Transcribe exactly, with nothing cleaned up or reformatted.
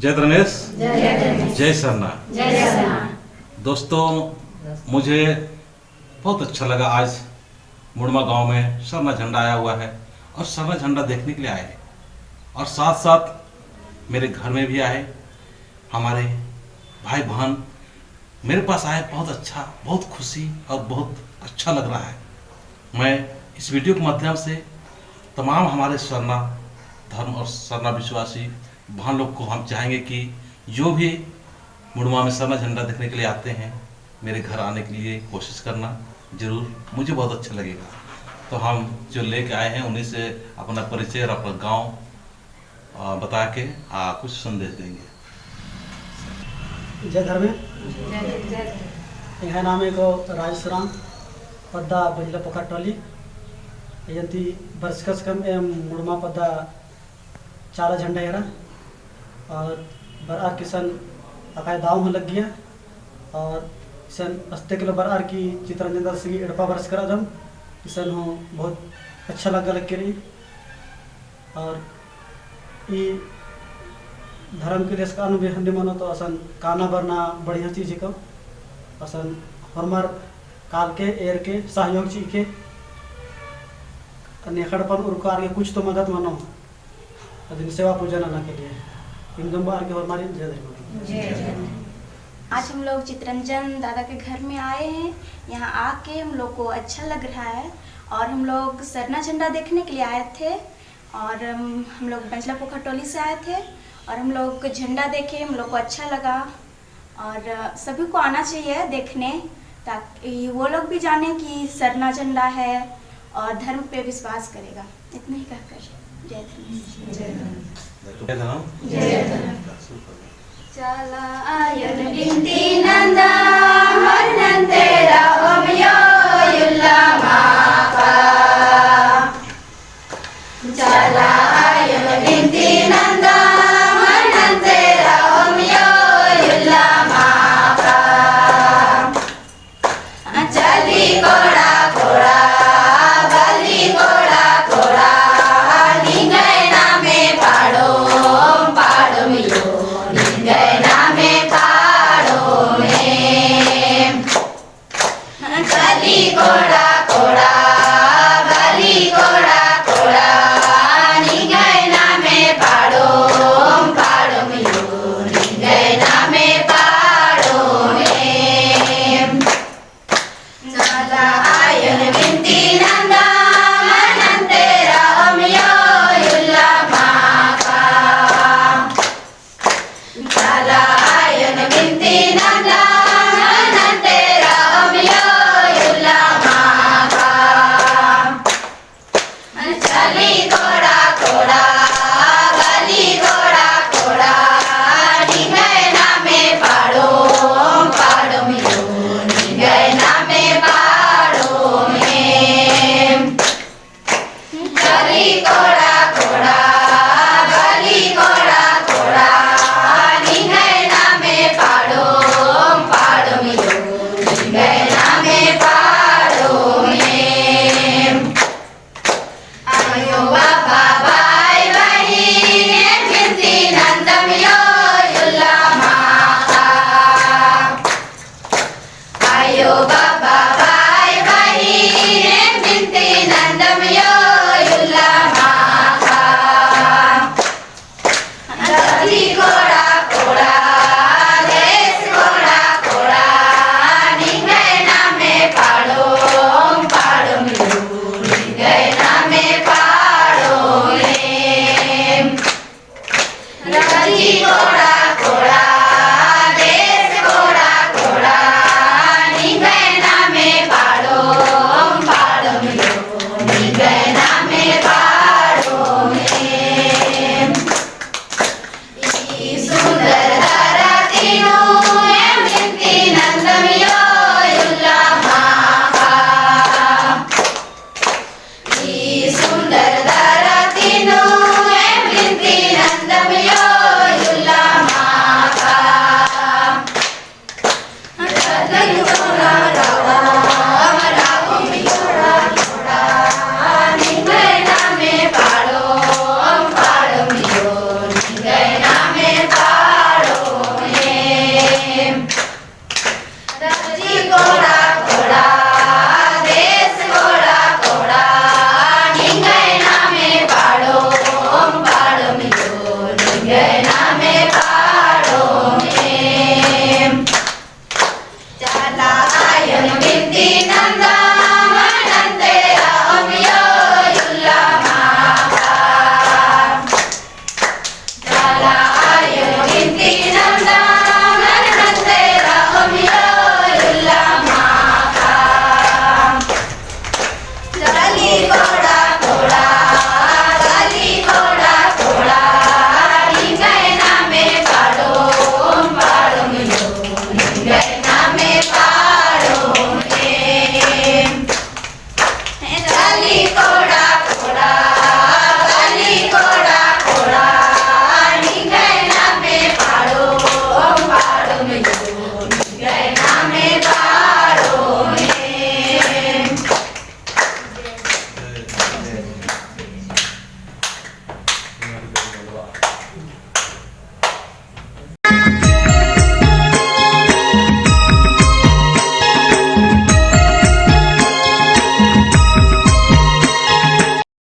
जय धर्मेस। जय धर्मेस। जय सरना। जय सरना। दोस्तों, मुझे बहुत अच्छा लगा, आज मुड़मा गांव में सरना झंडा आया हुआ है और सरना झंडा देखने के लिए आए हैं। और साथ-साथ मेरे घर में भी आए हमारे भाई बहन, मेरे पास आए, बहुत अच्छा, बहुत खुशी और बहुत अच्छा लग रहा है। मैं इस video के माध्यम से तमाम हमारे सरना धर्म और सरना विश्वासी बहन लोग को हम चाहेंगे कि जो भी मुड़मा में सरना झंडा देखने के लिए आते हैं, मेरे घर आने के लिए कोशिश करना जरूर, मुझे बहुत अच्छा लगेगा। तो हम जो लेके आए हैं, उन्हीं से अपना परिचय और अपना गांव, अ, बता के, अ, कुछ संदेश देंगे। जय धर्मे। जय धर्मे। एंग्है नामे को राजेश राम, पद्दा बंजला पोखर टोली। एजंती बरचकस कम एम मुड़मा पद्दा चाला झंडा एरा और बरअर की इसन अकाय दाव हूँ लग्गिया और इसन अस्ते किलो बरअर की चितरंजन दादा संगी एड़पा बरचकर अदम इसन हूँ बहुत अच्छा लग्गा लग्गी रई। और ई धर्म के लिए इसका अनु भी हंडी मनो तो असन काना बरना बढ़िया चीज ही को असन होरमर काल के एर के सहयोग ची के नेखड़पन उरको आर के कुछ तो मदद मनो। अदिन सेवा पूजन नना के लिए इमदम बअर के होरमारिन जय धर्म। जय धर्म। आज हम लोग चितरंजन दादा के घर में आए हैं। यहाँ आके हम लोग को अच्छा लग रहा है और हम लोग सरना झंडा देखने के लिए आए थे और, अम, हम लोग बंजला पोखर टोली से आए थे और हम लोग झंडा देखे, हम लोग को अच्छा लगा। और, अ, सभी को आना चाहिए देखने, ताकि वो लोग भी जाने कि सरना झंडा है और धर्म पे विश्वास करेगा। इतना ही कहकर जय धर्मेश। जय धर्म। जय धर्म। जय धर्म। चाला आयोन बिनती नंदम, हर नंतेरा ओमियो युल्ला माका। चाला आयोन बिनती नंदम, हर नंतेरा ओमियो युल्ला माका। चली कोड़ा कोड़ा, बली कोड़ा कोड़ा, निंग्है नामे पाड़ोम, पाड़ोम यो, निंग्है नामे पाड़ोम एम। चली कोड़ा कोड़ा, बली कोड़ा कोड़ा, निंग्है नामे पाड़ोम, पाड़ोम यो, निंग्है नामे पाड़ोम एम। चाला आयोन बिनती नंदम, नंतेरा ओमियो युल्ला माका। चाला आयोन बिनती नंदम, नंतेरा ओमियो युल्ला माका। चली कोड़ा कोड़ा, बली कोड़ा कोड़ा, निंग्है नामे पाड़ोम, पाड़ोम यो, निंग्है नामे पाड़ोम एम। चली कोड़ा कोड़ा, बली कोड़ा कोड़ा, निंग्है नामे पाड़ोम, पाड़ोम यो, निंग्है नामे पाड़ोम एम। आयो बाबा भाई बहिन, बिनती नंदम यो युल्ला माका। आयो बाबा भाई बहिन, बिनती नंदम यो युल्ला माका। चली कोड़ा कोड़ा, देश कोड़ा कोड़ा, निंग्है नामे पाड़ोम, पाड़ोम यो, निंग्है नामे पाड़ोम एम। चली कोड़ा कोड़ा, देश कोड़ा कोड़ा, निंग्है नामे पाड़ोम, पाड़ोम यो, निंग्है नामे पाड़ोम एम। ई सुंदर धरती नू एम बिनती नंदम यो युल्ला माका। ई सुंदर धरती नू एम बिनती नंदम यो युल्ला माका।